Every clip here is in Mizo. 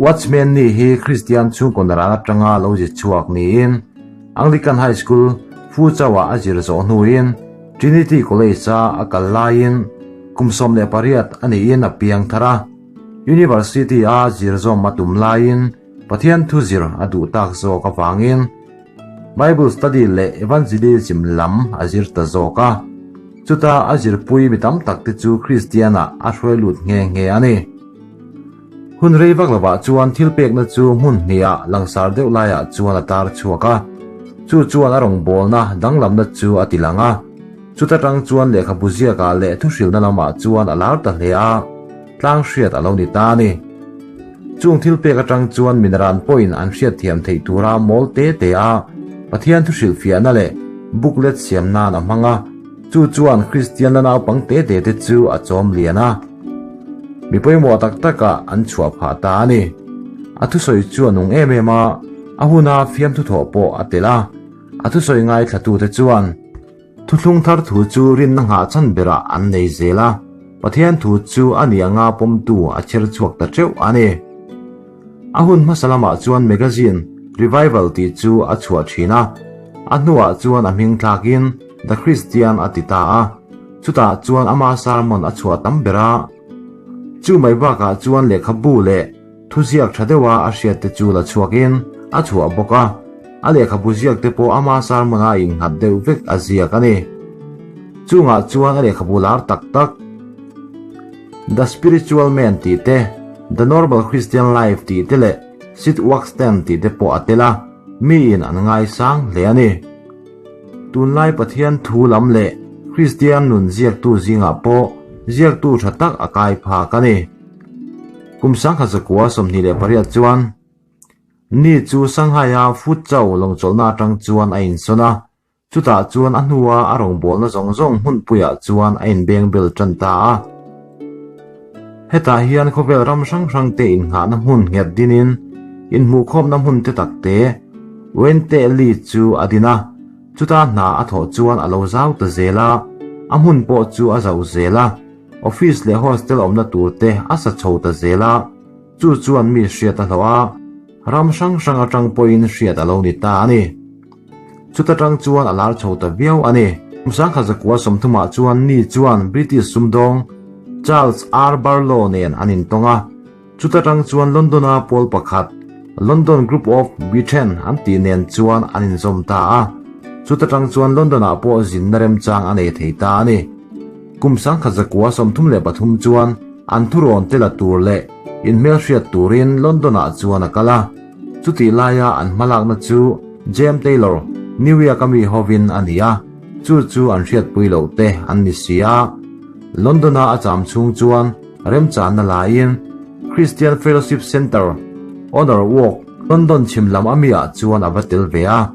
Watchman Nee hi Kristian chhungkaw naran atanga lo zir chhuak niin Anglican High School, Fuzhou-ah a zir zawh hnuin Trinity College-a a kal laiin kum 18 a niin a piang thar a. University-a zir zawm a tum laiin Pathian thu zir a duh tak zawk avangin Bible study leh evangelism lam a zir ta zawk a. Chuta a zirpui mi tam tak te chu Kristian-ah a hruai lut nghe nghe a ni. Hun rei vak lovah chuan thil pekna chu hmun hniha langsar deuh laiah chuan a tar chhuak a. Chu chuan a rawngbawlna danglamna chu a ti lang a. Chuta tang chuan lehkhabu ziakah leh thuhrilna lamah chuan a lar ta hle a, tlang hriat a lo ni ta a ni. Chung thil pek atang chuan minaran pawhin an hriatthiam theih tura mawl te te a Pathian thuhrilhfiahna leh booklet siam nan a hmang a, chu chuan Kristian la naupang te te te chu a chawm lian a. Mi pawimawh tak takah an chhuah phah ta a ni. A thusawi chu a nung em em a, a huna fiamthu thawh pawh a tel a, a thusawi ngaithlatute chuan Thuthlung thar thu chu rinna nghah chhan berah an nei zel a, Pathian thu chu a ni anga pawmtu a chher chhuak ta teuh a ni. A hun hmasa lamah chuan magazine Revival tih chu a chhuah thin a, a hnuah chuan a hming thlakin The Christian a ti ta a, chutah chuan ama sermon a chhuah tam ber a. Chu mai bakah chuan lehkhabu leh Thuziak tha deuha a hriat te chu la chhuakin a chhuah bawk a, a lehkhabu ziak te pawh ama sermon a innghat deuh vek a ziak a ni. Chungah chuan a lehkhabu lar tak tak The Spiritual Man tih te, The Normal Christian Life tih te leh Sit Walk Stand tih te pawh a tel a, miin an ngaisang hle a ni. Tunlai Pathian thu lam leh Kristian nun ziaktu zingah pawh ziaktu tha tak a kai phak a ni. Kum 1928 chuan Ni chu Shanghai-a Fuzhou lawngchawlhna atang chuan a insawn a, chutah chuan a hnua a rawngbawlna zawng zawng hmunpuiah chuan a inbeng bel tan ta a. Hetah hian khawvel ram hrang hrangte innghahna hmun nghet dinin inhmuhkhawmna hmun te tak te Wente Li chu a din a, chuta hna a thawh chuan a lo zau ta zel a, a hmun pawh chu a zauh zel a. Office leh hostel awmna tur te a sa chho ta zel a, chu chuan mi hriat a hlawh a, ram hrang hrang atang pawhin hriat a lo ni ta a ni. Chuta tang chuan a lar chho ta viau a ni. Kum 1930 ah chuan Ni chuan British sumdawng Charles R. Barlow nen an intawng a, chuta tang chuan London-a pawl pakhat London Group of Britain an tih nen chuan an inzawm ta a, chuta tang chuan London-ah pawh zinna remchang a nei thei ta a ni. Kum 1933 chuan an thurawn te la tur leh inhmelhriat turin London-ah chuan a kal a. Chutih laia an hmalakna chu James Taylor, New York-a mi hovin a ni a, chu chu an hriatpui loh te an ni si a. London-a a cham chhung chuan remchanna laiin Christian Fellowship Centre, Honor Walk, London chhim lam a miah chuan a va tel ve a.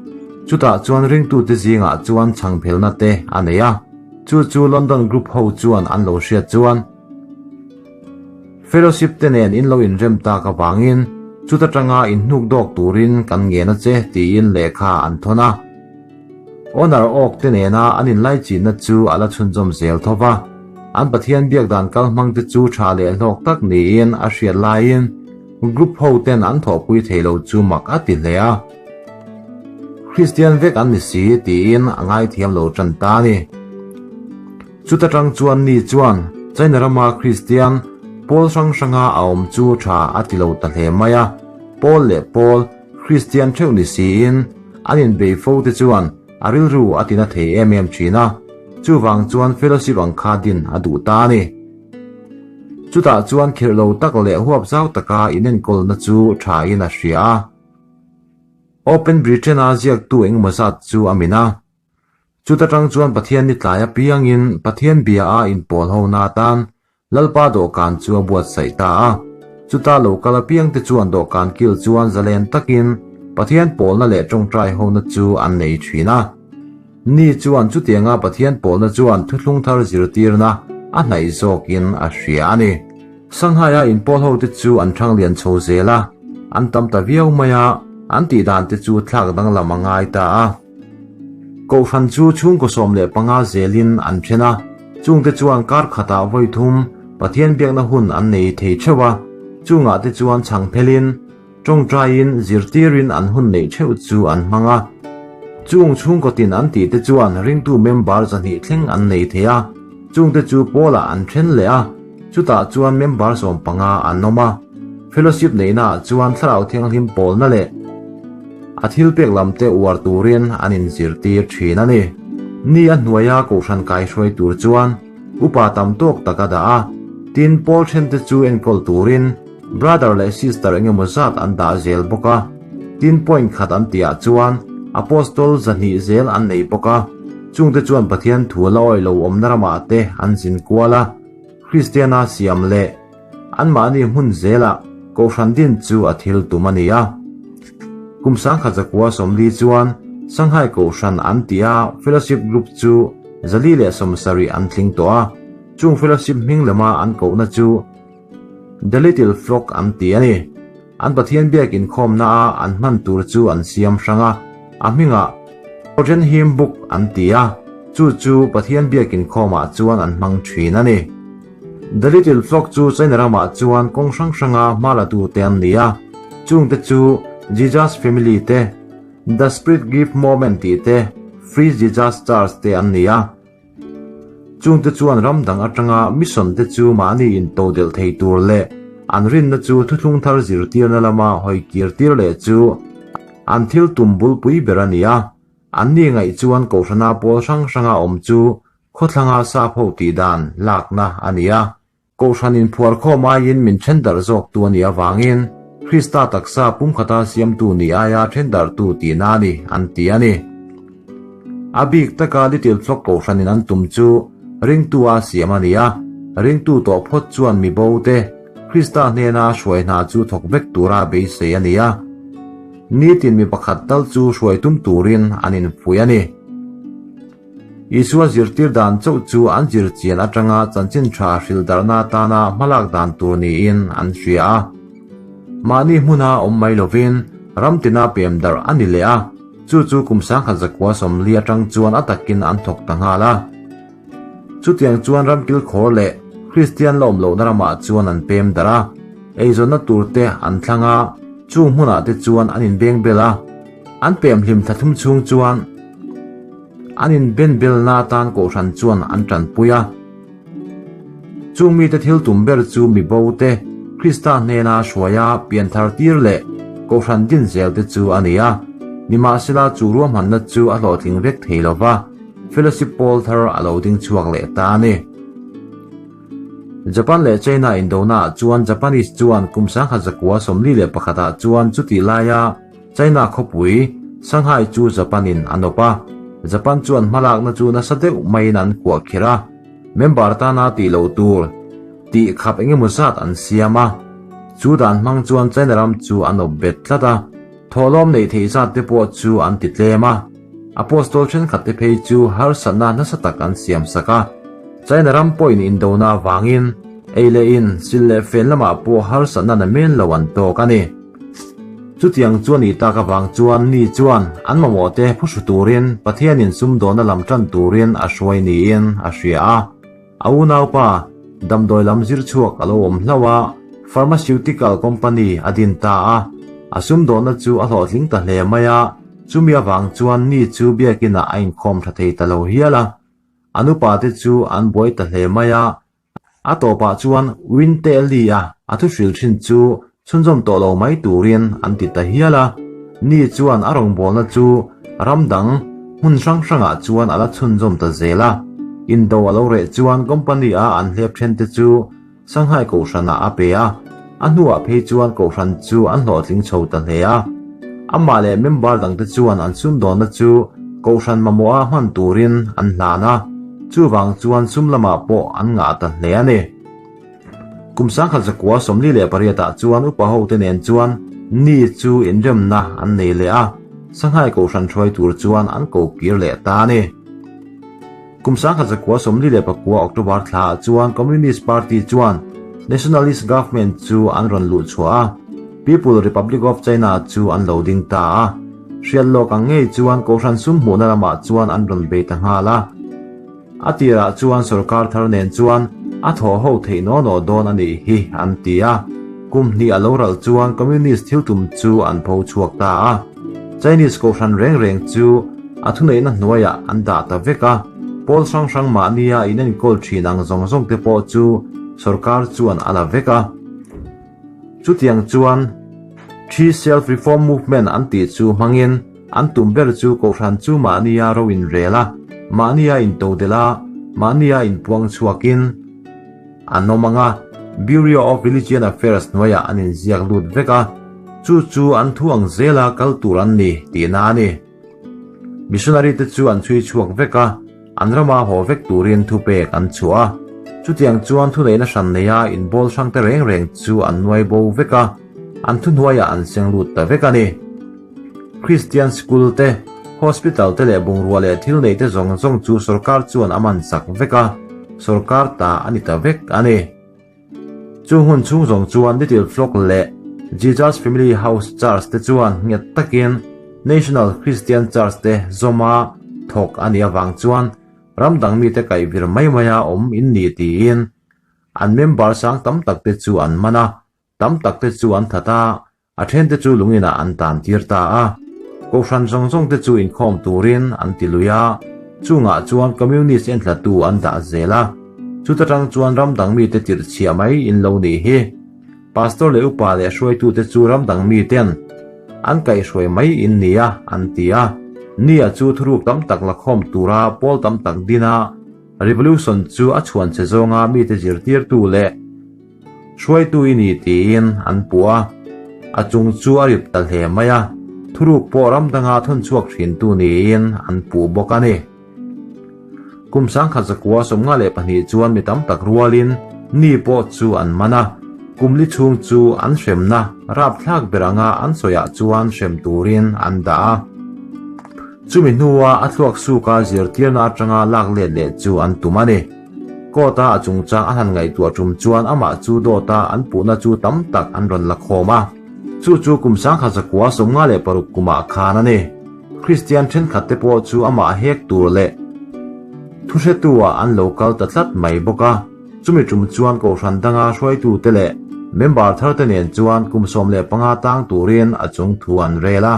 Chutah chuan ringtute zingah chuan chhangphelna te a nei a. Chu chu London Group ho chuan an lo hriat chuan Fellowship te nen in lo inrem tak avangin chuta tanga inhnuk dawk turin kan ngen a che tiin lehkha an thawn a. Honor Oak te nena an inlaichinna chu a la chhunzawm zel tho va, an Pathian biak dan kal hmang te chu tha leh hlawk tak niin a hriat laiin Group ho ten an thawhpui thei lo chu mak a ti hle a. Kristian vek an ni si tiin a ngaithiam lo tan ta a ni. Chuta tang chuan ni chuan China rama Kristian pawl hrang hranga a awm chu tha a ti lo ta hle mai a. Pawl leh pawl Kristian theuh ni siin an inbei fo te chuan a rilru a tina thei em em thin a. Chuvang chuan fellowship ang kha din a duh ta a ni. Chutah chuan khirh lo tak leh huap zau taka inenkawlna chu tha in a hria a. Open Britain-a ziaktu engemaw zat chu a min a. Chuta tang chuan Pathian ni tlai apiangin Pathian bia a inpawl ho na atan Lalpa dawhkan chu a buatsaih ta a. Chuta lo kal apiangte chuan dawhkan kil chuan zalen takin Pathian pawlna leh tawngtai hona chu an nei thin a. Ni chuan chutianga Pathian pawlna chuan thuthlung thar zirtirna a hnaih zawkin a hria a ni. Shanghai-a inpawl hote chu an thang lian chho zel a, an tam ta viau mai a, an tih dan te chu thlak danglam a ngai ta a. Kohhran chu chhungkaw 15 zelin an then a, chungte chuan kar khatah vawi thum Pathian biakna hun an nei thei theuh a. Chungah te chuan chhang phelin, tawngtaiin, zirtirin an hun neih theuh chu an hmang a. Chung chhungkaw tin an tih te chuan ringtu member 200 thleng an nei thei a, chungte chu pawlah an then leh a, chutah chuan member 15 an awm a. Fellowship neihnaah chuan Thlarau Thianghlim pawlna leh a thilpek lam te uar turin an inzirtir thin a ni. Ni a hnuaia kohhran kaihruai tur chuan upa tam tawk tak a dah a, tin pawl thente chu enkawl turin brother leh sister engemaw zat an dah zel bawk a, tin point khat an tihah chuan apostol 200 zel an nei bawk a, chungte chuan Pathian thu la awih lo awmna ramah te an zin kual a, Kristiana siam leh anmahni hmun zelah kohhran din chu a thil tum a ni a. Kum 1940 chuan Shanghai kohhran an ti a, fellowship group chu 470 an tling tawh a, chung fellowship hming lema an kohna chu The Little Flock an ti a ni. An Pathian biak inkhawmna a an hman tur chu an siam hrang a, a hmingah Organ Hymn Book an ti a, chu chu Pathian biak inkhawmah chuan an hmang thin a ni. The Little Flock chu China ramah chuan kawng hrang hranga hma la tute an ni a, chungte chu Jesus Family te, The Spirit Gift Moment tih te, Free Jesus Church te an ni a. Chungte chuan ram dang atanga mission te chu mahni intodelh thei tur leh an rinna chu thuthlung thar zirtirna lama hawi kir tir leh chu an thil tum bulpui ber a ni a. Anni ngaih chuan kohhrana pawl hrang hranga awm chu khawthlanga sap ho tih dan lakna a ni a. Kohhran inphuar khawm aiin min then darh zawktu a nih avangin Krista taksa pumkhata siamtu nih aia then darhtu tihna a ni, an ti a ni. A bik taka Little Flock kohhranin an tum chu ringtu a siam a ni a, ringtu tawh phawt chuan mi bo te Krista hnena hruai hna chu thawk vek tura beisei a ni a. Nitin mi pakhat tal chu hruai tum turin an infuih a ni. Isua zirtir dan chauh chu an zir chian atanga chanchin tha hrilh darhna atana hmalak dan tur niin an hria a. Mahni hmuna awm mai lovin ram tina pem darh a ni leh a, chu chu kum 1940 atang chuan a takin an thawk ta nghal a. Chutiang chuan ram kilkhawr leh Kristian la awm lohna ramah chuan an pem darh a, eizawnna turte an thlang a, chung hmunah te chuan an inbeng bel a. An pem hlim thlathum chhung chuan an inben belna atan kohhran chuan an tanpui a. Chung mite thil tum ber chu mi bo te Krista hnena hruaia pianthar tir leh kohhran din zel te chu a ni a. Nimahsela chu ruahmanna chu a hlawhtling vek thei lo va, fellowship pawl thar a lo ding chhuak leh ta a ni. Japan leh China indonaah chuan Japanese chuan kum 1941 ah chuan chutih laia China khawpui Shanghai chu Japan-in an awp a, Japan chuan hmalakna chu nasa deuh maiin an kuah khirh a, member tana tih loh tur tih khap engemaw zat an siam a, chu dan hmang chuan China ram chu an awp bet tlat a, thawhlawm neih theih zat te pawh chu an ti tlem a, Apostol thenkhat te phei chu harsatna nasa tak an siam sak a, China ram pawhin indona avangin ei leh in, sil leh fen lamah pawh harsatna na men lo an tawk a ni. Chutiang chu a nih tak avang chuan ni chuan an mamawh te phuhru turin Pathianin sumdawna lam tan turin a hruai niin a hria a. A unaupa damdawi lam zir chhuak a lo awm hlauh a, pharmaceutical company a din ta a. A sumdawna chu a hlawhtling ta hle mai a, chumi avang chuan ni chu biakinah a inkhawm tha thei ta lo hial a. An upate chu an buai ta hle mai a, A tawpah chuan Winte Lee-a a thuhril thin chu chhunzawm tawh lo mai turin an ti ta hial a. Ni chuan a rawngbawlna chu ram dang hmun hrang hrangah chuan a la chhunzawm ta zel a. Indo a lo reh chuan company-a an hlep thente chu Shanghai kohhranah a pe a, a hnuah phei chuan kohhran chu an hlawhtling chho ta hle a. Amah leh member dangte chuan an sumdawnna chu kohhran mamawha hman turin an hlan a. Chuvang chuan sum lamah pawh an ngah ta hle a ni. Kum 1948 ah chuan upa hote nen chuan ni chu inremna an nei leh a, Shanghai kohhran hruai tur chuan an ko kir leh ta a ni. Kum 1949 October thla ah chuan Communist Party chuan Nationalist Government chu an rawn luh chhuah a, People Republic of China chu an lo ding ta a. Hriat lawk ang ngei chuan kohhran sum hmuhna lamah chuan an rawn bei ta nghal a. A tirah chuan sorkar thar nen chuan a thaw ho theih naw naw dawn a nih hi an ti a. Kum hnih a lo ral chuan Communist thil tum chu an pho chhuak ta a. Chinese kohhran reng reng chu a thuneihna hnuaiah an dah ta vek a. Pawl hrang hrang mahnia in enkawl thin ang zawng zawng te pawh chu sorkar chuan a la vek a. Chutiang chuan Three Self Reform Movement an tih chu hmangin an tum ber chu kohhran chu mahnia ro inrel a, mahnia intodelh a, mahnia inpuang chhuakin, An awm ang a, Bureau of Religion Affairs hnuaiah an inziak lut vek a, chu chu an thu ang zela kal tur an ni tihna a ni. Missionary te chu an chhui chhuak vek a, an rama haw vek turin thupek an chhuah a. Chutiang chuan thuneihna hran neia inbawl hrangte reng reng chu an nuai bo vek a, an thuhnuaiah an seng lut ta vek a ni. Kristian School te, Hospital te leh bungrua leh thil neih te zawng zawng chu sorkar chuan a man sak vek a, sorkar ta a ni ta vek a ni. Chung hun chhung zawng chuan Little Flock leh Jesus Family House Church te chuan nghet takin National Christian Church te zawma thawk a nih avang chuan ram dang mite kaihvir mai maia awm in ni tiin an member sang tam tak te chu an man a, tam tak te chu an that a, A thente chu lunginah an tan tir ta a, Kohhran zawng zawng te chu inkhawm turin an ti lui a, chungah chuan Communist enthlatu an dah zel a, chuta tang chuan ram dang mite tirh chhiah mai in lo nih hi. Pastor leh upa leh hruaitute chu ram dang miten an kaihhruai mai in nia an ti a, nia chu thuruk tam tak la khawm tura pawl tam tak din a, Revolution chu a chhuan che zawnga mite zirtirtu leh Hruaitu i ni tiin an puh a, a chung chu a rip ta hle mai a, thuruk pawh ram danga thawn chhuak thintu niin an puh bawk a ni. Kum sangkhat zakua 52 chuan mi tam tak rualin ni pawh chu an man a, kum li chhung chu an hremna rapthlak ber anga an sawiah chuan hrem turin an dah a. Chumi hnua a thluak suka zirtirna atanga lak let leh chu an tum a ni. Court-a a chungchang a han ngaihtuah tum chuan amah chu dawta an puhna chu tam tak an rawn la khawm a. Chu chu kum 1956 kumah khan a ni. Kristian thenkhat te pawh chu amah hek tur leh thuhretu-ah an lo kal ta tlat mai bawk a. Chumi tum chuan kohhran danga hruaitute leh member tharte nen chuan kum 15 tang turin a chung thu an rel a.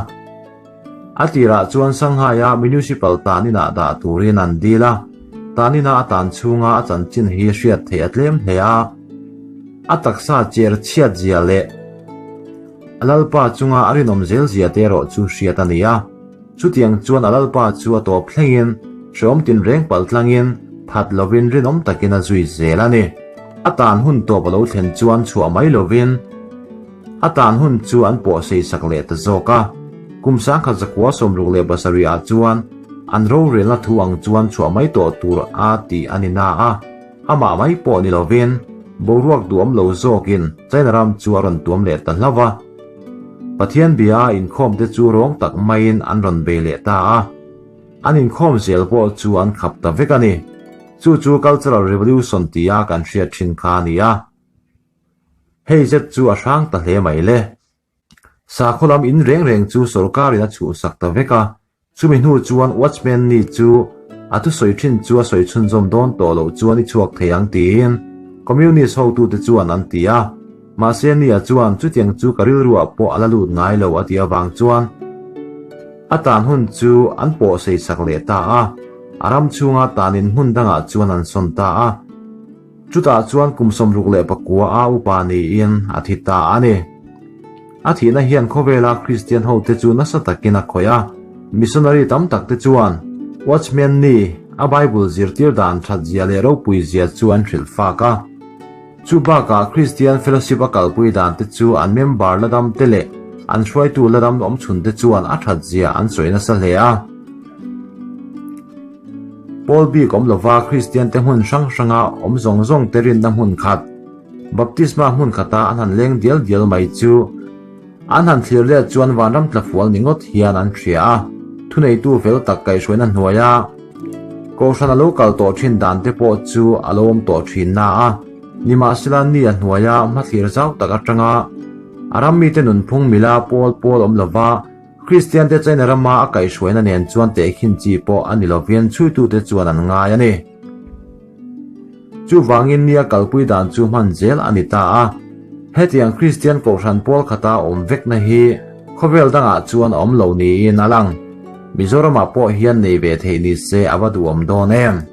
A tirah chuan Shanghai-a Municipal taninah dah turin an dil a, tanina a tan chhunga a chanchin hi hriat theih a tlem hle a. A taksa cher chhiat zia leh a lalpa chunga a rinawm zel zia te erawh chu hriat a ni a. Chutiang chuan a lalpa chu a tawp thlengin hrehawm tinreng palh tlangin phat lovin rinawm takin a zui zel a ni. A tan hun tawp a lo thlen chuan chhuah mai lovin, A tan hun chu an pawh sei sak leh ta zawk a, kum 1967 ah chuan an rorelna thu ang chuan chhuah mai tawh tur a tih a ni na a, amah mai pawh ni lovin boruak duhawm lo zawkin China ram chu a rawn tuam leh ta hlauh a. Pathian bia a inkhawm te chu rawng tak maiin an rawn bei leh ta a, an inkhawm zel pawh chu an khap ta vek a ni. Chu chu Cultural Revolution tia kan hriat thin kha a ni a. Hei zet chu a hrang ta hle mai le. Sakhaw lam in reng reng chu sorkarin a chhuhsak ta vek a, chumi hnu chuan Watchman ni chu a thusawi thin chu a sawi chhunzawm dawn tawh loh chuan i chhuak thei ang tiin Communist hotute chuan an ti a. Mahse Nia chuan chutiang chu ka rilruah pawh a la lut ngai lo a tih avang chuan a tan hun chu an pawh seisak leh ta a, a ram chhunga tanin hmun dangah chuan an sawn ta a. Chutah chuan kum 69 a upa niin a thi ta a ni. A thihna hian khawvela Kristian hote chu nasa takin a khawih a. Missionary tam takte chuan Watchman Nee a Bible zirtir dan that zia leh ropui zia chu an hrilh fak a. Chu bakah Kristian Fellowship a kalpui dan te chu an member la dam te leh an hruaitu la dam awmchhun te chuan a that zia an sawi nasa hle a. Pawl bik awm lova Kristiante hmun hrang hranga awm zawng zawng te rinna hmun khat, baptisma hmun khata an han leng dial dial mai chu an han thlir let chuan vanram tlafual ni ngawt hian an hria a. Thuneitu fel tak kaihhruaina hnuaia Kohhran a lo kal tawh thin dan te pawh chu a lo awm tawh thin na a, nimahsela ni a hnuaia hmathlir zau tak atanga a ram mite nunphung mila pawl pawl awm lova Kristiante China rama a kaihhruaina nen chuan tehkhin chi pawh a ni lovin chhuitute chuan an ngai a ni. Chuvangin nia kalpui dan chu hman zel a ni ta a. Hetiang Kristian Kohhran pawl khata awm vekna hi khawvel dangah chuan a awm lo niin a lang. Mizoramah pawh hian nei ve theih ni se a va duhawm dawn em?